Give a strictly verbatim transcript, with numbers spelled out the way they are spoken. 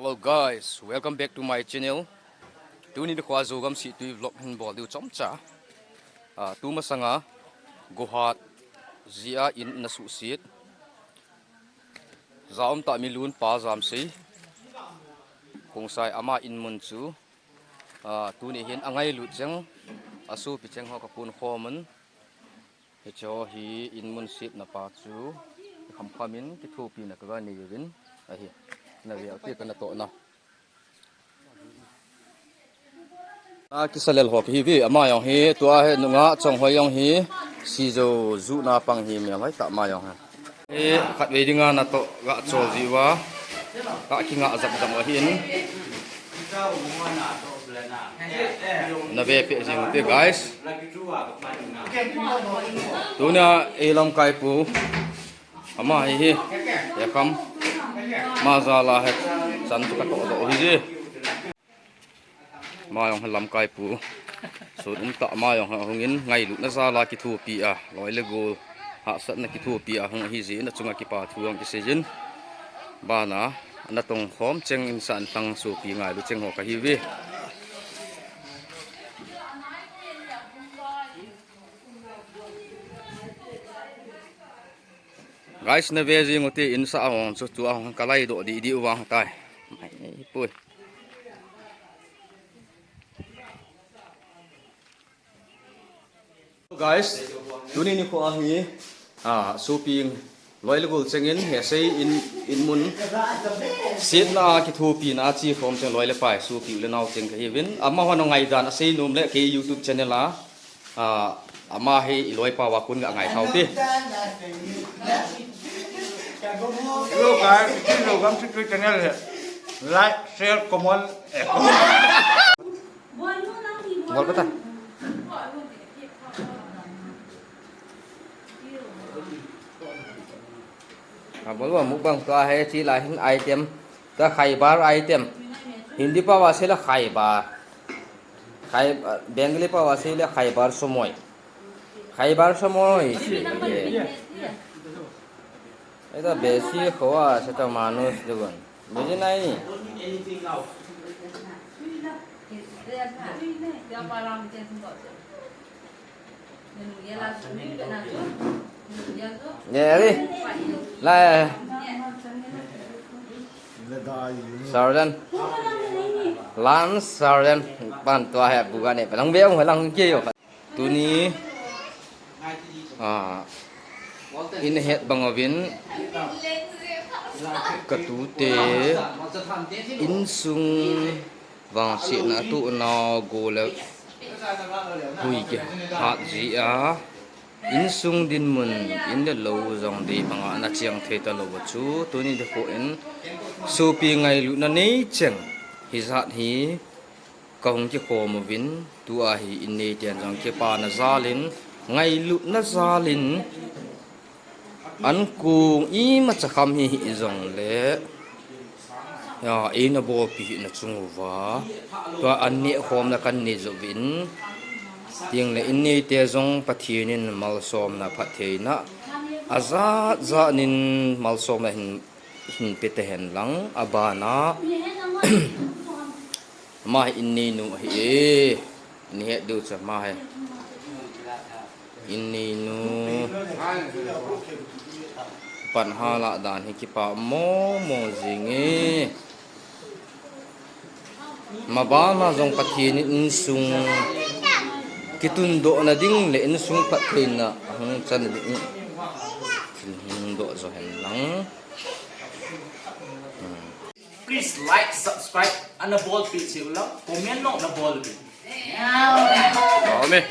Well guys, welcome back to my channel. Tuni nikho a Zogam Sittui vlog hin bol diu chomcha. Ah, tumasanga Gohat jia in ana suhset. Jaum tah milun pa Jamsei Khongsai ama in mun chu. Ah, tuni hin angailut cheng, asopi cheng ho kapuikhom un. Hiche hi in mun setna pa chu, khamkham in kithopina kaga nei uvin ahi. Nave ute kana tohna. A kisalel ho kahi uve, ama jong hi, tua hi nungah Chonghoi jong hi, Sijo juhna pang hi, mi hoitah ama jong hi. Hi khatvei dinga natoh ga chol jiuva, ga kingah jap jap u ahin. Nave peh jing ute guys. Tunia eilamkai pu. Ama hi hi. Yakam. Ama jal a hi. Chan chu katoh doh u hije. Ama jong hi lamkai pu. Sun umtah ama jong hi ahungin ngailutna jal a kithopi a. Loi le gol. Hahsatna kithopi a hung ahijeh in achunga kipa thu jong kisei jin. Bana, ana tongkhom cheng in san thang sopi ngailu cheng ho kahi uve. Guys, nave jing ute in sa ahung chu tua hung kalai doh didi uvang tai. Mai pui. Guys, tuni nikho ahi, ah, sopi loi le gol chengin, hesei in, in mun, setna kithopina chi khom cheng loi le pai, sopi le nao cheng kahi uvin, amahon ngaidan asei nom le kei YouTube channel a, ah, ama hi i loipa uva kon ga ngai thau te. Hello guys, this is Zogam Sittui channel hi. Like, share, comment, eh, comment. Bol pata. Ah, bol ba mukbang tua hi chi la hin item. Tua khaibar item. Hindi pao a seile khaibar. Khai, ah, Bengali pao a seile khaibar samoi. Khaibar samoi. Eta besi khoa seta manus dugun. Besi nai. Ye, ri. La. Sarden. Lan Sarden. Pan tua he buga ne. Lang be ong lang ke yo. Tuni, ah, in het bang uvin, katute, insung vangsetna atohna gol le hui kihat jia, insung dinmun, in le lou jong dei banga ana cheng thei talou chu, tuni nikho in sopi ngailutna nei cheng hijat hi, kahung kikhom uvin, tua hi in neiten jong kipana jalin, ngailutna jalin, ankong imacha kham hi hijongle, ya, eina bolpi hina chung uva, tua an nehkhomna kan nei jouvin, tengle in neite jong Pathen in malsomna phattheina, ajat jat in malsomna hin hin pe tahen lang, abana. Ama hi in neinu ahi e. Ni het diu chu ama hi. In neinu. Pan hala dan hi kipa mong mong jing e. Mabana jong Pathen in insung kitundohna ding le insung phattheina ahung chan ding, thil hung doh jo hen lang. Hmm. Please like, subscribe, ana bolpeh cheh ulang, comment jong ana bolpeh. Amen.